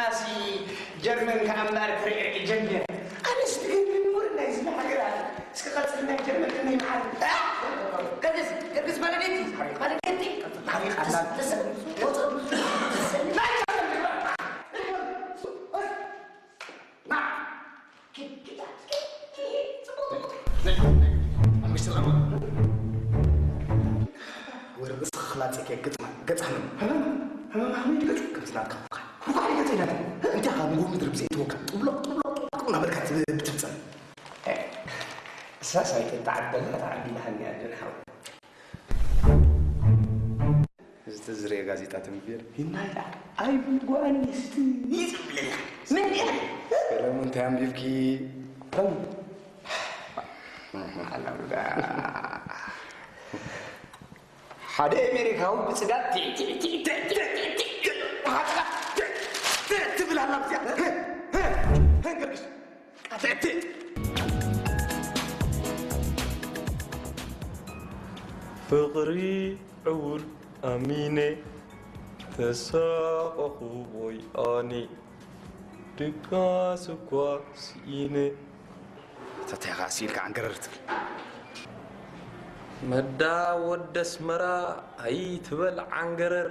ኣሲ ጀርመን ከኣ እምበኣር ክርኢ ጀሚረ። ኣነስ ትገርመኒ ወረ ናይዚ ሃገራት። እስኪ ቀጽል ናይ ጀርመን ከመይ መዓር? ገርግስ፣ ገርግስ ማለደቲ፣ ማለደቲ። ታሪኽ ኣላ። ተሰ-፣ ተሰ-፣ ናይ ጀርመን ግባ። ና። ወረ ርእስኻ ክላጸካ ግጥማ፣ ገጽ ሃመኒ። ሃመኒ፣ ሃመኒ፣ ሃመኒ፣ ገጹ ከምዚ ናትካ ፉኻ። ፉኻ ገጽ ኢላታ። እንታይ ኢኻ ንጎኒ ምድሪ ብዘይትወካ ጥብሎቕ፣ ጥብሎቕ፣ ጥብሎቕ እናበልካ ትብ-፣ ትብጸል? እሳስ ኣይተተዓደላ ተዓዲላሃኒ ኣደን ሓው። እዚ ተዝርኤ ጋዜጣ ተንቢር። ይናይዳ፣ ኣይ ጓል ኣንስቲ ይጽብለላ። ምን እያ? ሰለሙን እንታይ ኣንቢብኪ? ኣላውዳ። ሓደ ኣሜሪካዊ ብጽጋብ ቲ-፣ ቲ-፣ ቲ-፣ ቲ-፣ ቲ-፣ ቲ-፣ ቲ-፣ ብሓጥቃ ቲ-፣ ቲ-፣ ትብል ኣላ ብዚኣ። ህ፣ ህ፣ ህ፣ ገርግሽ። ቃ ቲ-፣ ቲ-፣ ፍቕሪ ዕውር ኣሚነ ተሳቐኹ ወይ ኣነ ድቃስ እኳ ስኢነ። ተተኻ ስኢልካ ዓንገረር ትብል። መዳ ወዲ ኣስመራ ኣይትበል ዓንገረር፣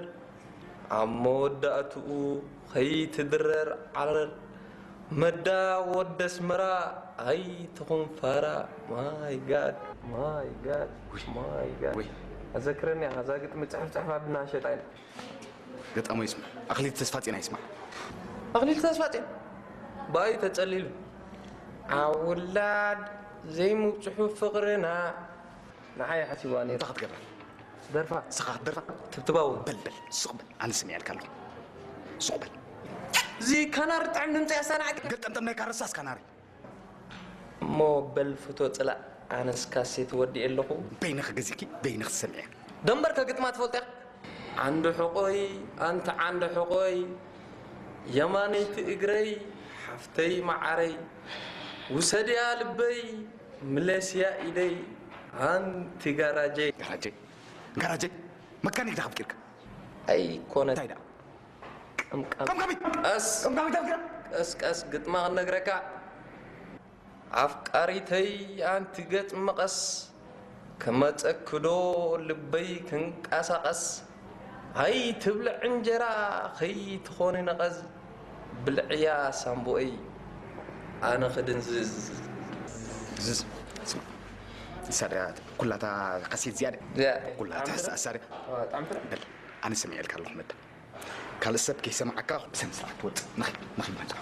ኣብ መወዳእትኡ ኸይትድረር ዓረር። መዳ ወዲ ኣስመራ ኣይትኹን ፋራ። ማይ ጋድ፣ ማይ ጋድ፣ ውይ፣ ማይ ጋድ። ውይ። ኣዘክረኒ ኢኻ፣ እዛ ግጥሚ ጽሑፍ ጽሑፍ ኣብና ሸጣ ኢና። ገጣሞ ይስማዕ። ኣኽሊል ተስፋጽዮን ኣይስማዕ። ኣኽሊል ተስፋጽዮን ብኣይ ተጸሊሉ። ኣብ ውላድ ዘይምብጽሑ ፍቕርና ንዓይ ሓሲባ ነይሩ። እንታይ ክትገብራ? ደርፋ። ንስኻ ክትደርፋ? ትብትባው። በል፣ በል፣ ስቕ በል። ኣነ ሰሚዐልካ ኣለኹ። ስቕ በል። እዚ ካናሪ ጥዕም ድምፂ ያሳናዕክ። ገጠምጠም ናይ ካረሳስ ካናሪ። እሞ በል ፍቶ ጽላእ፣ ኣነስ ካሴት ወዲኤ ኣለኹ። በይንኺ ገዚእኪ፣ በይንኺ ትሰምዕያ። ደንበርከ ግጥማ ትፈልጥያ? ዓንዲ ሕቖይ፣ ኣንቲ ዓንዲ ሕቖይ፣ የማነይቲ እግረይ፣ ሓፍተይ መዓረይ፣ ውሰድያ ልበይ፣ ምለስያ ኢደይ፣ ኣንቲ ጋራጀይ። ጋራጀይ፣ ጋራጀይ፣ መካኒክ ዳኸ ፍቂርካ? ኣይኮነት። እንታይ ደኣ? ቀምቀም። ቀምቀሚት! ቀስ! ቀምቀሚት ኣፍቂራ? ቀስ፣ ቀስ፣ ግጥማ ክነግረካ። ኣፍቃሪተይ ኣንቲ ገጽ መቐስ፣ ክመጸኪ ዶ ልበይ ክንቀሳቐስ፣ ኣይትብልዒ እንጀራ ከይትኾኒ ነቐዝ፣ ብልዕያ ሳምቦኤይ ኣነ ክድንዝዝ። ዝዝ፣ ስማ፣ ንሳ ድያ ኩላታ ካሴት እዚኣ ድያ? እዚኣ። ኩላታ ጣዕሚ ፍረ? እሳ ድያ? ኣዎ፣ ጣዕሚ ፍረ። በል፣ ኣነ ሰሚዐልካ ኣለኹ መዳ። ካልእ ሰብ ከይሰምዓካ ብስነ ስርዓት ትወጽእ። ንኺድ፣ ንኺድ መጻ።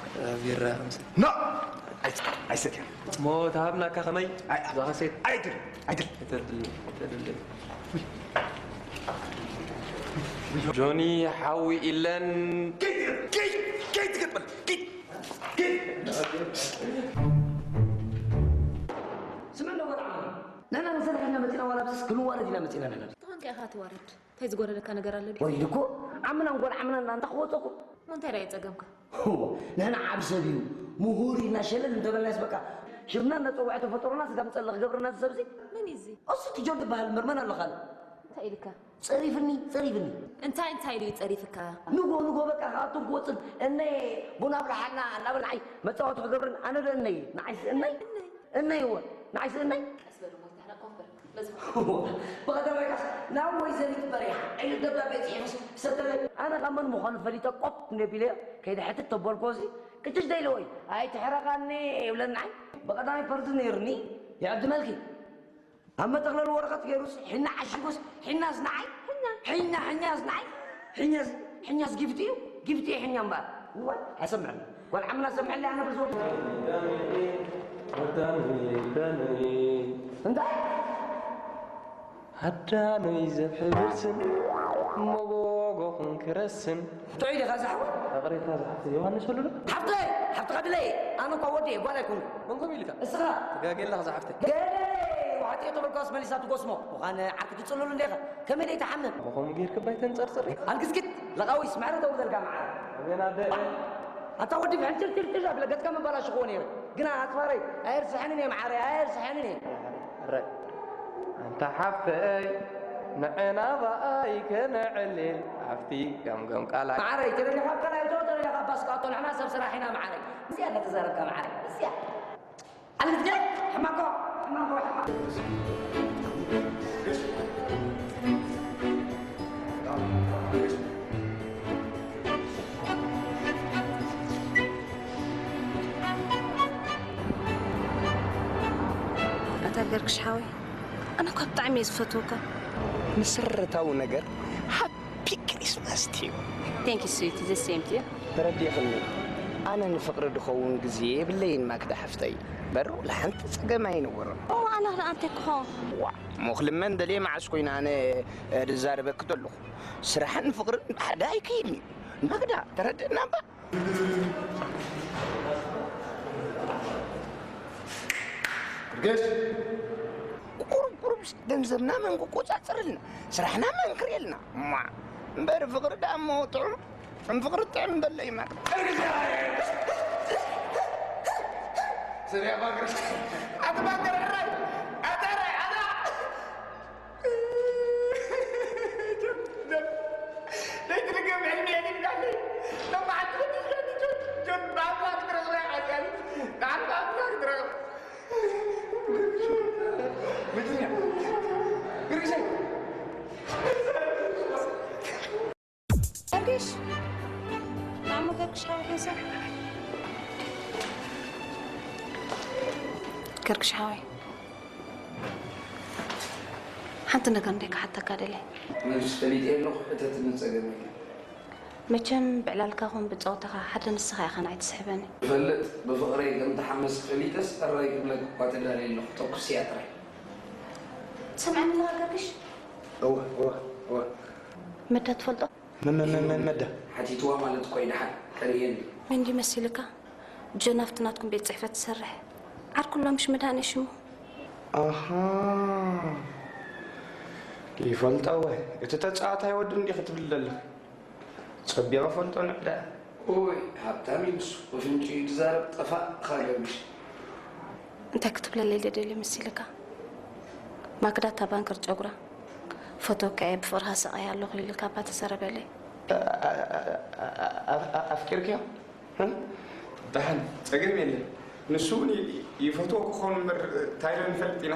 ቢራ ከምዚ። ኖ! ኣይስ-፣ ኣይሰትያን። እሞ ተሃብናካ ከመይ? ኣይ-፣ እዛ ካሴት? ኣይድል፣ ኣይድል። ኣይተድል፣ ኣይተድል። ጆኒ ሓዊ ኢለን። ከይድ፣ ከይድ፣ ከይድ ትገጥመል፣ ከይድ፣ ከይድ። ስመ እንደ ወልዓ ንሕና ንሰርሕ ኢና መጺና ዋላ ብስስ ክንዋረድ ኢና መጺና ንሕና። ተኾንካ ኢኻ ትዋረድ። እንታይ ዝጎደለካ ነገር ኣሎ ድዩ? ወሪድ እኮ ዓምናን ጓል ዓምናን ኣንታ ክወፀኩም። እሞ እንታይ ደኣ እዩ ጸገምካ? ሆ፣ ንሕና ዓብ ሰብ እዩ፣ ምሁር እዩ፣ እናሸለል እንተበልናስ በቃ ሽምና እናጸውዐ ተፈጠሮና ስጋብ ንጸሊ ክገብረና እዚ ሰብ እዚ። መን እዩ እዚ? እሱ እቲ ጆን ዝበሃል እምበር መን ኣሎ ካልእ? እንታይ ኢልካ? ጸሪፍኒ፣ ጸሪፍኒ። እንታይ፣ እንታይ ኢሉ እዩ ጸሪፍካ? ንጎ፣ ንጎ በቃ ካብኣቶም ክወጽን እነይ ቡና ኣፍልሓልና እናበል ንዓይ መጻወቲ ክገብርን ኣነ ዶ እነይ? ንዓይስ እነይ? እነይ። እነይ እወ፣ ንዓይስ እነይ? ቀስ በል እሞ፣ ተሕረቕ ኮፍ በል። በዚ ብቐዳማይ ካስ ናብ ወይዘሪት በሪሃ ዓይነት ደብዳቤ ጽሒፉስ ሰደለይ። ኣነ ካብ መን ምዃኑ ፈሊጠ ቆጥ እንደ ቢለዮ ከይደ ሕትት ተበልኮ እዚ ቅጭሽ ደይለ ወይ ኣይትሕረቓኒ ይብለኒ ንዓይ። ብቐዳማይ ፐርዚ ነይሩኒ ይዕድመልኪ። ኣብ መጠቕለሊ ወረቐት ገይሩስ ሒና ዓሺጉስ ሒናስ ንዓይ። ሒና። ሒና፣ ሒኛስ ንዓይ። ሒኛስ፣ ሒኛስ ጊፍቲ እዩ። ጊፍቲ እዩ ሒኛ እምበኣር። እዋይ፣ ኣይሰምዕን። ጓል ዓምና ሰምዕለይ ኣነ ብዙ። እንታይ? ኣዳኖይ ዘብሕብርስን መጎጎኹን ክረስን። ጥዑይ ዲኻ ዝሓወይ? ኣቕሬታ ዝሓፍተ ዮሃንስ ወሉዶ? ሓፍተይ! ሓፍትኻ ድለይ! ኣነ እኳ ወዲ እየ፣ ጓል ኣይኮንኩ። መን ከምኡ ኢልካ? እስኻ! ትጋጌ ኣለኻ ዝሓፍተይ። ገለ! ዋዕጢ ተበልኳስ መሊሳ ትጎስሞ። ምዃን ዓርኪ ትጽልሉ እንዴኻ? ከመይ ደይ ትሓምም? ብኸምኡ ጌርክ ባይ ተንጸርጽር። ኣልግስግት! ለቓዊስ፣ ማዕረ ደው በልካ መዓረ። ኣቤን ኣደ። ኣታ ወዲ ፍሕንጭርጭርጭር ኣብለ ገጽካ መባላሽኽዎ ነይረ። ግና ኣጽፋረይ፣ ኣየርስሐንን እየ መዓረ፣ ኣየርስሐንን እየ። ኣረ፣ ኣንታ ሓፍተይ፣ ንዕና ብኣይ ከነዕልል ኣብቲ ገምገም ቃላይ። መዓረይ፣ ተደሊኻ ኣብ ካልኣይ እቶ፣ ተደሊኻ ባስካቶ ንሕና ሰብ ስራሕ ኢና መዓረይ። እዚኣ እናተዛረብካ መዓረይ። እዚኣ። ኣልግዜ ሕማቆ፣ ሕማቆ፣ ሕማቆ። ኣታ ገርግሽ ሓወይ፣ ኣነ እኳ ብጣዕሚ እየ ዝፈትወካ። መሰረታዊ ነገር ሃፒ ክሪስማስ ቲዩ። Thank you, sweet. The same to you. ተረዲእኽኒ። ኣነ ንፍቕሪ ድኸውን ግዜ የብለይን ማክዳ ሓፍተይ። በሩ ለሓንቲ ጸገም ኣይነበሮን። ኦ፣ ኣነ ኸኣ ኣንተ ክኾ። ዋ፣ ሞኽልመን ደልየ መዓስ ኮይና ኣነ፣ እ፣ ድዛረበኪ ዘለኹ። ስራሕን ፍቕርን ብሓደ ኣይከይድን እዩ። ማክዳ፣ ተረድእና እባ? ርገሽ! ቁሩብ ቁሩብ ገንዘብና መን ክቆጻጸረልና? ስራሕና መን ክርእየልና? እማ፣ እምበር ፍቕሪ ደኣ እሞ ጥዑም፣ ከም ፍቕሪ ጥዑም ደሎ እዩ ማክዳ። ርገሽ! ስርያ ባገር! ኣቲ ባገር ሕራይ! ኣቲ ሕራይ! ኣታ! ለይቲ ልገብ ሕልሚ የድግዳለይ። ለማዓት ትፈትሽ ለቲ ጆን፣ ጆን፣ ብኣምላክ ትረኽበ ሓዚኣኒ። ንዓን ብኣምላክ ትረኽበ። መኪና። ግርግሻይ። ገርግሽ! ናሞ ገርግሽ ሓወይ ሓንሳብ። ገርግሽ ሓወይ፣ ሓንቲ ነገር እንደ ክሓተካ ደልየ። መልስ ፈሊጠ ኣለኹ፣ ሕተትኒ፣ ጸገም የለን። መቸም ብዕላልካ ኹን ብጸወታኻ ሓደ ንስኻ ኢኻ ንዓይ ትስሕበኒ። እፈልጥ፣ ብፍቕረይ ከም ትሓምስ ፈሊጠስ ሕራይ ክብለክ እኳ ተዳልየ ኣለኹ፣ ተኩስያ ጥራይ። ትሰምዐኒ ኣለኻ ገርግሽ? እወ፣ እወ፣ እወ። መዳ ትፈልጦ? መ-፣ መ-፣ መ-፣ መ-፣ መዳ። ሓቲትዋ ማለት እኮ እዩ፣ ደሓን ከርእየኒ። መን ድዩ መሲልካ? ጆን ኣብቲ ናትኩም ቤት ጽሕፈት ትሰርሕ። ዓርኩ ኣሎ ምሽ መድሃኔ ሽሙ። ኣሃ። ይፈልጦ ወ። እቲ ተጻዋታይ ወዲ እንዲኺ ትብል ዘለኺ። ጸቢቐ ፈልጦ ንዕዳ። ኦይ፣ ሃብታም እዩ ንሱ። ብፍንጭኡ እዩ ዝዛረብ። ጠፋእኻ ገርግሽ። እንታይ ክትብለለይ ደደልዩ መሲልካ? ማክዳ እታ ባንከር ጨጉራ፣ ፈተውካ እየ፣ ብፍቕርኻ ሰቓይ ኣለኹ ኢልካ እባ ተዛረበለይ። ኣ-፣ ኣ-፣ ኣ-፣ ኣ-፣ ኣ-፣ ኣፍቂርክዮ? እ? ደሓን፣ ጸገም የለን። ንሱ እውን ይ-፣ ይፈትዎ ክኸውን እምበር፣ እንታይ ዶ ንፈልጥ ኢና?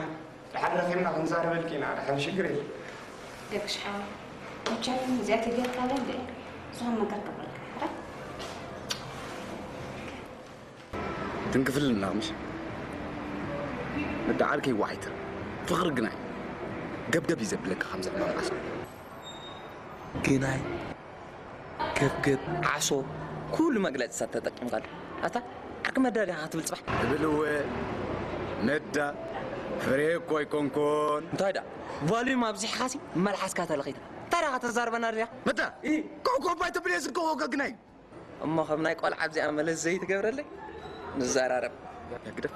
ደሓን ረኺብና ክንዛረበልኪ ኢና፣ ደሓን ሽግር የለን። ደቅሽ ሓወይ፣ መቸም እዚኣ ተገይርካለ እንደ ዝኾነ ነገር ክብለካ፣ ሕራይ? ትንክፍልና ምሽ? መዳ ዓርከይ ዋዒትር። ፍቕሪ ግናይ ገብገብ እዩ ዘብለካ ከምዚ ሕማም ዓሶ። ግናይ፣ ገብገብ፣ ዓሶ፣ ኩሉ መግለጺታት ተጠቂምካሉ። ኣታ ዓርኪ መዳ ዲኻ ክትብል ጽባሕ? እብል እወ፣ መዳ፣ ፍሬ እኮ ኣይኮንኩን። እንታይ ደኣ? ቫልዩም ኣብዚሕካሲ መልሓስካ ተለኺታ። እንታይ ደኣ ከተዛርበና ደሊኻ? መዳ፣ ኢ። ኮኾብ ኣይተብል እየ ዝገወገ ግናይ። እሞ ከም ናይ ቆልዓ ኣብዚኣ መለስ ዘይትገብረለይ? ንዘራረብ። ግደፍ።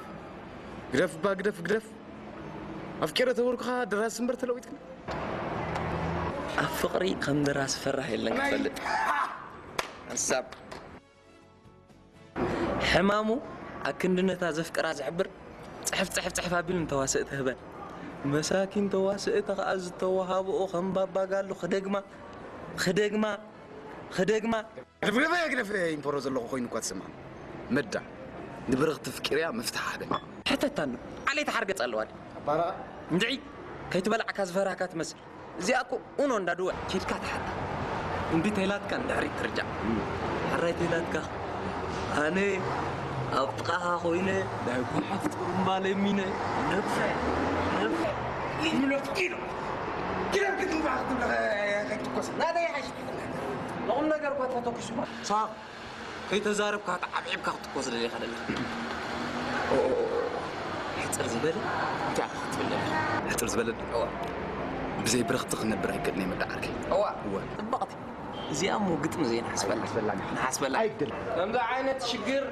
ግደፍ እባ፣ ግደፍ፣ ግደፍ። ኣፍቂረ ተበልኩኻ ደራሲ እምበር ተለዊጥክኒ። ኣብ ፍቕሪ ከም ደራሲ ፈራህ የለን ክፈልጥ። ሓሳብ። ሕማሙ ኣክንዲ ነታ ዘፍቅራ ዝሕብር ጽሕፍ፣ ጽሕፍ፣ ጽሕፍ ኣቢሉ ንተዋስእቲ ህበን። መሳኪን ተዋስእቲ ከኣ ዝተዋሃብኦ ከም ባባ ጋሉ ክደግማ፣ ክደግማ፣ ክደግማ። ግደፍ፣ ግደፍ፣ ግደፍ፣ ኢምፐሮ ዘለኹ ኮይኑ እኳ ትስምዓኒ። መዳ፣ ንብርኽቲ ፍቂርያ መፍትሕ ሃበኒ። ሕተታኒ፣ ዓሌት ሓርገጽ ኣለዋ ድያ? ኣባራ። እንድዒ፣ ከይትበላዕካ ዝፈራህካ ትመስል። እዚኣ እኮ ኡኖ እንዳድወ ኬድካ ትሓታ። እምቢ ተይላትካ ንድሕሪት ትርጃዕ። ሕራይ ተይላትካ፣ ኣነ ኣብ ጥቓኻ ኮይነ ናይ ጓሓፍ ጥሩምባ ለሚነ ነብሰ፣ ነብሰ ኢሉ ነብሱ ኢሉ። ኪሎ ክትንፋዕ ክትብለ ከይትኮስ። ናተይ ይሓይሽ። ንቑም ነገር እኳ ተተኩሱ። ሳቕ። ከይተዛረብካ ተዓብዒብካ ክትኮስ ደሊኻ ደለኻ። ኦ፣ ኦ፣ ኦ፣ ኦ። ሕጽር ዝበለ እንታይ ኢኻ ክትብል ደለኻ? ሕጽር ዝበለ? እዋ። ብዘይ ብርኽቲ ክነብር ኣይክእልን እየ መዳ ዓርከይ። እዋ። እወ። ጽብቕቲ። እዚኣ እሞ ግጥሚ ዘይንሓስበላ። ኣይንሓስበላን። ንሓስበላ። ኣይግድን። ከምዚ ዓይነት ሽግር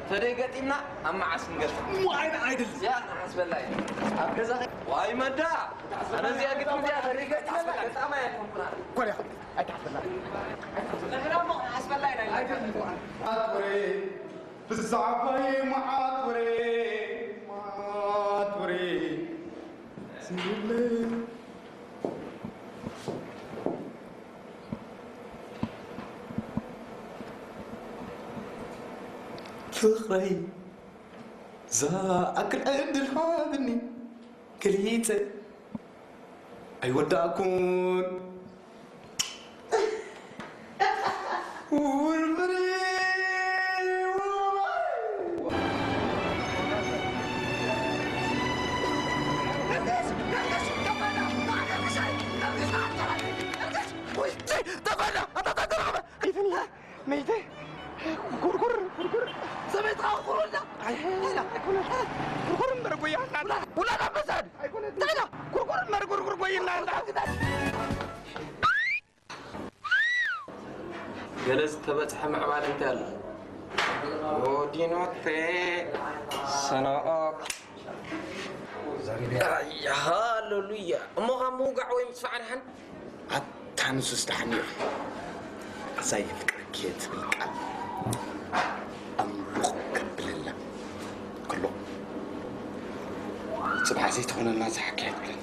ተደይ ገጢምና ኣብ መዓስ ንገጥም? እሞ ኣይን-፣ ኣይደልን። እዚኣ ንሓስበላ እየ። ኣብ ገዛ ኸ-፣ ዋይ መዳ! ኣነ እዚኣ ግጥሚ እዚኣ ተደይ ገጢመላ ገጣማይ ኣይኮንኩን ኣነ። ኮነ። ኣይትሓስበላ። ንሕና እሞ ክንሓስበላ ኢና። ኣይትሓስበላ። መዓት ወሬ፣ ብዛዕባይ መዓት ወሬ፣ መዓት ወሬ። ስለ-፣ ፍቕረይ ዝኣክል ዕድል ሃብኒ ገሊጸ ኣይወዳእኩን። ውርብሪ ተፈዳ! ተፈዳ! መይተ ኩርኩር ኩርኩር ሰበይትኻ ኩርኩር ኩርኩር እምበር ጎያ ውላድ ኣንበሳድ እንታይ ኩርኩር እምበር ኩርኩር ጎይና ገለ ዝተበጽሐ ምዕባለ እንታይ ኣሎ? ኦዲኖቴ ሰናኦክ ሃሌሉያ። እሞ ካብ ምውጋዕ ወይ ምስፋዕ ደሓን ኣታ ንሱስ ደሓን እዩ። ኣዛ የፍቅረኪ እየ ትብል ቃል ኣምልቑ ከብለላ ከሎ፣ ጽባሕ ዘይትኾነልና እዛ ሓቂ ኣይትብለን።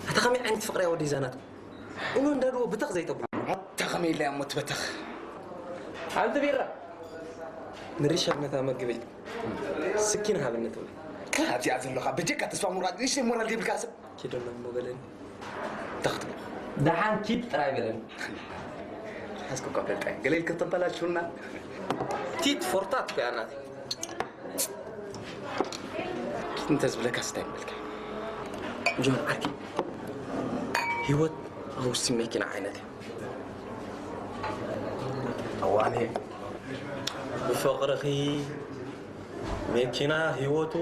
ኣታ ከመይ ዓይነት ፍቕሪ እያ ወደይ እዛ ናትኩም? እሞ እንዳድዎ ብተኽ ዘይተብሉ። ኣታ ከመይ ኢላ እያ እሞ ትበተኽ? ሓንቲ ቢራ ንሪሸር ነታ መግበይ ስኪን ሃብኒ ትብል። ከ ኣብዚኣ ዘለኻ በጀካ ተስፋ ምቑራጽ ንእሽተይ ሞራል ዘይብልካ ሰብ። ኪደሎም እሞ በለኒ። እንታይ ክትብሎ? ደሓን ኪድ ጥራይ በለኒ። ሓዝኩ እኳ ፈልጠ። ገለ ኢልካ ተበላሽውና። ቲት ፎርታት እኮ እያ ናተይ። ኪድ እንተዝብለካ ስታይ ምበልካ። ጆን ዓርኪ፣ ህይወት ኣውሲ መኪና ዓይነት እያ። ኣዋኔ፣ ብፍቕርኺ መኪና ህይወቱ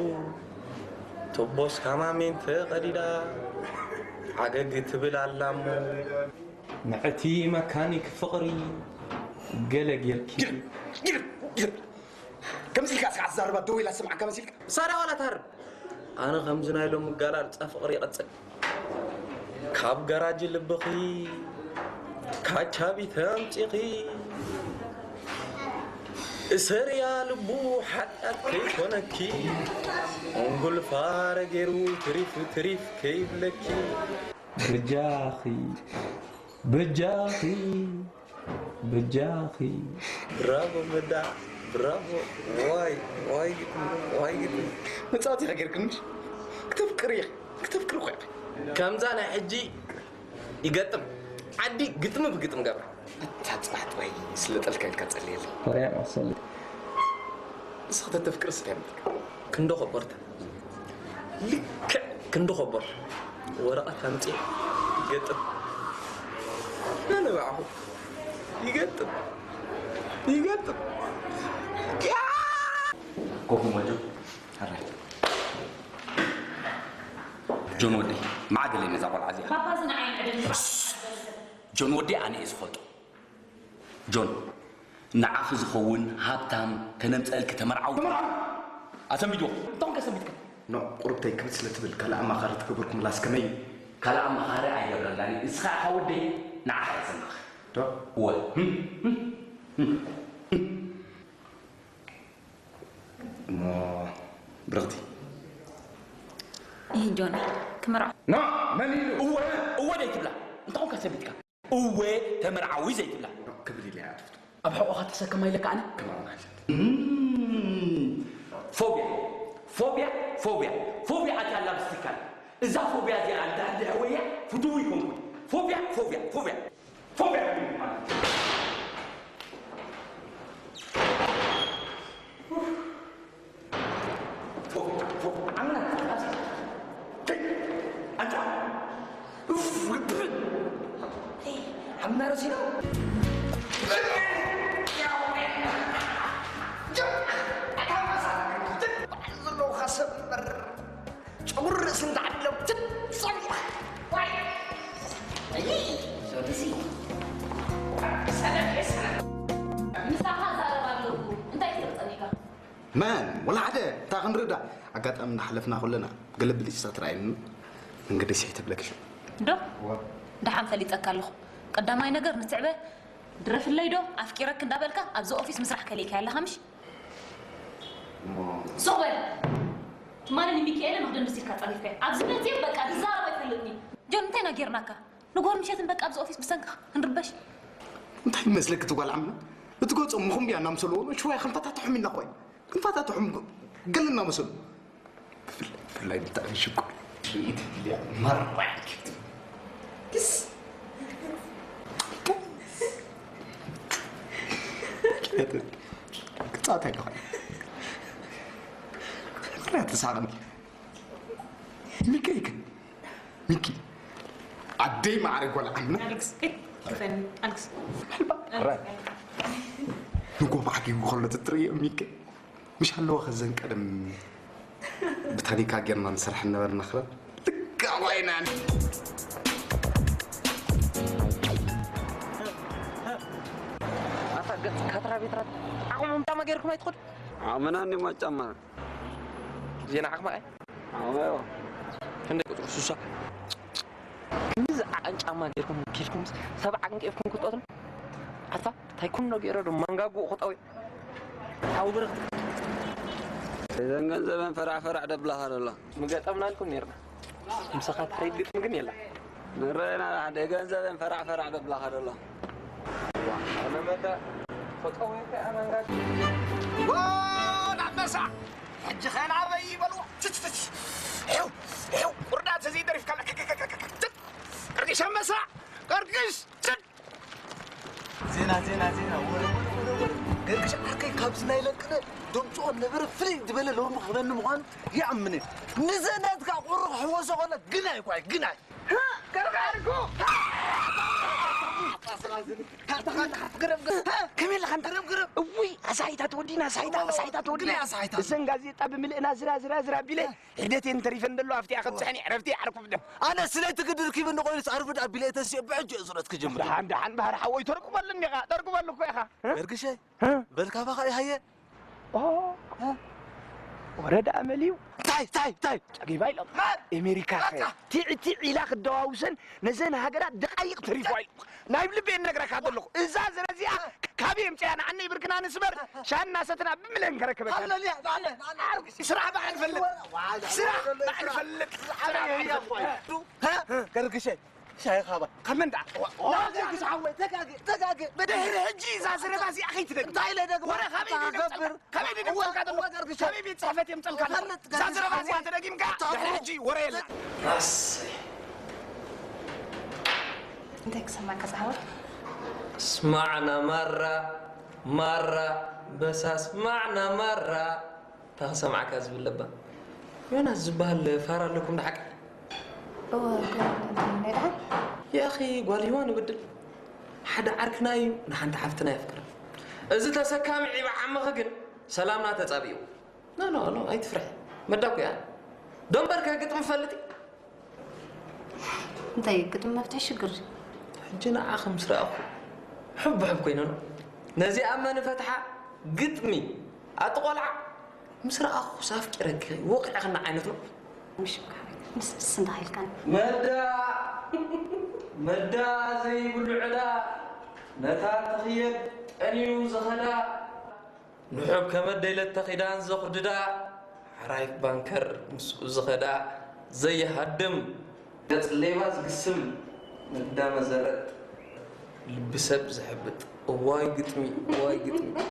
ቱቦ እስካማሜን ተቐዲዳ ዓገግ ትብል ኣላ እሞ፣ ንዕቲ መካኒክ ፍቕሪ ገለ ጌርኪ። ግርም፣ ግርም፣ ግርም። ከምዚ ኢልካ እስካ ኣዛርባ ደው ኢላ ዝሰምዓካ መሲልካ? ሳራ ዋላ ትሃርም። ኣነ ከምዚ ናይ ሎሚ ጋል ኣልጻ ፍቕሪ ይቐጽል። ካብ ጋራጅ ልብኺ ካቻቢተ ኣምጺኺ እሰርያ ልቡ ሓጢኣት ከይኮነኪ እንጉልፋረ ገይሩ ትሪፍ ትሪፍ ከይብለኪ በጃኺ በጃኺ በጃኺ። ብራቮ መዳ ብራቮ። ዋይ ዋይ ግጥሚ ዋይ ግጥሚ። መጻወቲ ኢኻ ጌርክንሽ። ክተፍቅሪ ኢኺ ክተፍቅሪ እኮ ኢኺ። ከምዛ ናይ ሕጂ ይገጥም ዓዲ ግጥሚ ብግጥም ገብራ። ኣታ ጽባሕ ጥራይ ስለጠልካ ኢልካ ጸልየለይ። ማርያም ኣሰልጥ። ንስኺ ተተፍቅርስ እንታይ መጠልካ? ክንዶ ኮቦርታ ልክዕ ክንዲ ኮቦር ወረቐት ኣምጺእ ይገጥም። ኣነ ባዕኹ ይገጥም ይገጥም። ኮፍ መጆ። ሕራይ። ጆን ወደይ፣ ማዕገለይ ነዛ ቆልዓ እዚኣ። ባባ እዚ ንዓይ ምዕድል ጆን ወደይ ኣነ እየ ዝፈልጦ። ጆን፣ ንዓኺ ዝኸውን ሃብታም ከነምፀልኪ ተመርዓዊ። ተመርዓዊ? ኣሰንቢድዎ። እንታይ ኮንካ ሰንቢድካ? ኖ፣ ቁሩብተይ ክብድ ስለ ትብል ካልእ ኣማኻሪ ትገብርኩምላስ ከመይ እዩ? ካልእ ኣማኻሪ ኣይገብረላን እየ። ንስኻ ኢኻ ወደይ፣ ንዓኻ እየ ዘማኽር። ዶ? እወ። እሞ ብርኽቲ። ይህ ጆኒ፣ ክምርዖ። ኖ፣ መን ኢሉ? እወ፣ እወ ደይ ትብላ። እንታይ ኮንካ ሰንቢድካ? እወ ተመርዓዊ ዘይትብላ። ክብል ኢለ እያ ትፍቱ። ኣብ ሕቖኻ ተሰከማ ኢለካ ኣነ? ክምርዖ ማለት። እም፣ ፎብያ፣ ፎብያ፣ ፎብያ፣ ፎብያ ኣትያ ኣላ ብስትካል። እዛ ፎብያ እዚኣ እንድሕር ደሕወያ ፍቱው ይኮንኩን። ፎብያ፣ ፎብያ፣ ፎብያ፣ ፎብያ ማለት። ፎብያ፣ ፎብያ፣ ኣምና፣ ኣምና። ተይ፣ ኣንታ። ኡፍ፣ ውድብ። ተይ፣ ኣምና ረሲኖ። ዘለውኻ ሰብ እምበር። ጨጉሪ ርእሲ እንተዓዲሎም ትጸብያ። ዋይ! ኣይ! ዞርዚ። ሰነፍ የሰነፍ። ምሳኻ ዛረብ ኣለኩ። እንታይ ትርጸኒካ? መን? ወላ ሓደ። እንታይ ክንርዳ? ኣጋጣሚ እናሓለፍና ከለና ገለ ብልጭታ ትረኣየኒ። መንገዲ ስሒተ ብለኪ። ዶ? ዋ። ደሓን ፈሊጠካ ኣለኹ። ቀዳማይ ነገር ንትዕበ ድረፍለይ ዶ ኣፍቂረክ እንዳበልካ ኣብዚ ኦፊስ ምስራሕ ከሊእካያ ኣለኻ ምሽ? እሞ ሱቕ በል። ትማሊ ንሚካኤልን ንኽደንስ ኢልካ ጸሪፍካዮ። ኣብዚ መጽእ በቃ ዝዛረብ ኣይፈልጥን እዩ። ጆን፣ እንታይ ኢና ጌርናካ? ንግሆን ምሸትን በቃ ኣብዚ ኦፊስ ብሰንክኻ ክንርበሽ። እንታይ ይመስለኪ እቲ ጓል ዓምና? እቲ ገጾም ምኹምብያ እናምሰልዎ ሽወያ ክንፈታትሖም ኢልና እኮ ኢና። ክንፈታትሖም ገለ እናመሰሉ። ብፍላይ፣ ብፍላይ ብጣዕሚ ሽኩር። ብኢድ ድልያ መራዕኪት። ክስ። ክጻወት ኣይኮን። ምኽንያት ትስሓቕኒ። ሚኪ፣ ሚኪ። ኣደይ ማዕረ ጓል ዓምና። ኣሌክስ፣ ኤይ፣ ክፈኒ፣ ኣሌክስ። ሕራይ። ንጎ ባዕጊጉ ከሎ ትትርእዮ ሚኪ። ምሽ ኣለዋ ከዘን ቀደም ብታኒካ ጌርና ንሰርሕ ነበርና ክረብ። ልክዕ ኮይና። ኣታ ገጽ ካትራ ቤትራት ዓቕሞም ጫማ ጌርኩም ኣይትኸዱ? ዓቕምና እንዲሞ ጫማ። ዜና ዓቕማ ኣይ? ዓቕማ እዮ። ክንደይ ቁጽሪ ሱሳ? ክንዲ ዝዓቐን ጫማ ጌርኩም ኬድኩም ሰብ ዓንቂፍኩም ክትቆትሉ? ኣታ እንታይ ኩኖ ገይረ ዶ ማንጋጉ ክጠውዮ? ሓው ብርኽቲ። እዘን ገንዘበን ፈራዕ ፈራዕ ደብላኻ ደሎ። ምገጠምናልኩም ኔርና። ምሳኻ ትኸይድ ግጥሚ ግን የላ። ንረአና ሓደ ገንዘበን ፈራዕ ፈራዕ ደብላኻ ደሎ። ዋ፣ ኣነ መዳ ክጠውዮ ከኣ ማንጋጉ። ወ-፣ ኣንበሳ! ሕጂ ኸ ናበይ ይበልዎ? ትች፣ ትች። ሄው፣ ሄው፣ ቁርዳት እዚ ደሪፍካ። ቅርቅሽ ኣንበሳ! ቅርቅሽ! ስድ! ዜና፣ ዜና፣ ዜና፣ ወረ፣ ወረ፣ ወረ፣ ወረ። ገርግሽ ዓርከይ ካብዚ ናይ ለቅነ ደምፅኦ ነበረ ፍልይ ዝበለ ሎርሙ ክበኒ ምዃኑ ይኣምን እየ። ንዘናትካ ቁሩብ ሕወሶ ኾነ ግናይ ኳይ፣ ግናይ። ከመይ ኣለኻ እንተ? ግረም፣ ግረም። እውይ፣ ኣሳሒታ ተወዲና፣ ኣሳሒታ፣ ኣሳሒታ ተወዲና። ግናይ ኣሳሒታ። እዘን ጋዜጣ ብምልእና ዝራ፣ ዝራ፣ ዝራ ቢለ ሒደት እየን ተሪፈን ዘሎ፣ ኣብቲኣ ከብፅሐን እየ፣ ዕረፍቲ እየ ዓርኩ ብደም። ኣነ ስለቲ ግዲ ርኪብኒ ኮይኑስ ኣርፍድ ኣቢለ እየ ተሲኦ፣ ብሕጂ እየ ዙረት ክጅምር። ደሓን፣ ደሓን፣ ባህር ሓወይ፣ ተርጉመሉ እኒኻ፣ ተርጉመሉ እኮ ኢኻ። እ? ገርግሸይ፣ እ? በል ካባኻ እየ ሃየ። ኦ፣ እ? ወረዳ ኣመልዩ። ታይ፣ ታይ፣ ታይ? ጸጊባ ኢሎም። መን? ኤሜሪካ ኸ በቃ። ቲዕ፣ ቲዕ ኢላ ክደዋውሰን ነዘን ሃገራት ደቃይቕ ተሪፎ ኢሎም። ናይ ልበይ እነግረካ ዘለኹ፣ እዛ ዝረ እዚኣ ካበይ የምፅያ? ንዓነይ ብርክና ንስበር፣ ሻሂ እናሰትና ብምለን ከረክበካ። ሃለሉያ፣ ሃለ-፣ ሃለ-፣ ስራሕ ባዕል ፈልጥ። ስራሕ ባዕል ፈልጥ። ስራሕ ባዕል ፈልጥ። ሀ? ገርግሸ፣ ሻሂ ካባ። ካብ መን ደኣ? ተጋገ፣ ተጋገ፣ ተጋገ። ድሕሪ ሕጂ እዛ ዘረባ እዚኣ ከይትደግም። እንታይ ኢለ ደግማ? ወረ ካበይ እታ እየ ገብር? ካበይ እየ እዋ፣ እዋ፣ ገርግሸ። ካበይ ቤት ጽሕፈት እየ ምጸልካ? ፈልጥ፣ እዛ ገርግሸ። ዘረባ እዚኣ ተደጊምካ፣ ኣታ ድሕሪ ሕጂ ወረ የለን። ኣሰይ። እንታይ ክሰማዕካ ዝዓወት? ስማዕና ማራ፣ ማራ፣ በሳ ስማዕና ማራ። እንታይ ክሰማዕካ ዝብል ለባ? ዮናስ ዝበሃል ፋራ ኣለኩም ደሓቂ? እወ፣ እወ፣ እንታይ ደሓን? ያኺ ጓል ሂዋን ይበድል። ሓደ ዓርክና እዩ፣ ንሓንቲ ሓፍትና የፍቅራ። እዚ ተሰካሚ ዒባ ዓመኺ ግን ሰላምና ተጻቢኡ። ኖ፣ ኖ፣ ኖ፣ ኣይትፍርሒ። መዳ እኮ እያ። ደንበርከ ግጥሚ ፈልጢ? እንታይ ግጥሚ መፍትሒ ሽግር? ሕጂ ንዓኺ ምስ ረኣኹ ሕቡሕብ ኮይነ ኣሎ። ነዚኣ መን ፈትሓ ግጥሚ ኣቲ ቆልዓ ምስ ረኣኹስ ኣፍቂረኪ ወቂዕኽኒ ዓይነት ነው። ምሽ ንስስ እንዳ ኢልካን። መዳ መዳ ዘይብሉ ዕዳ ነታ ትኽየድ ጠንዩ ዝኸዳ ንሑብ ከመደይ ለተኺዳን ዘኹድዳ፣ ሓራይ ባንከር ምስኡ ዝኸዳ ዘይሃድም፣ ገጽ ሌባ ዝግስም፣ መዳ መዘረጥ፣ ልቢ ሰብ ዝሕብጥ። እዋይ ግጥሚ፣ እዋይ ግጥሚ።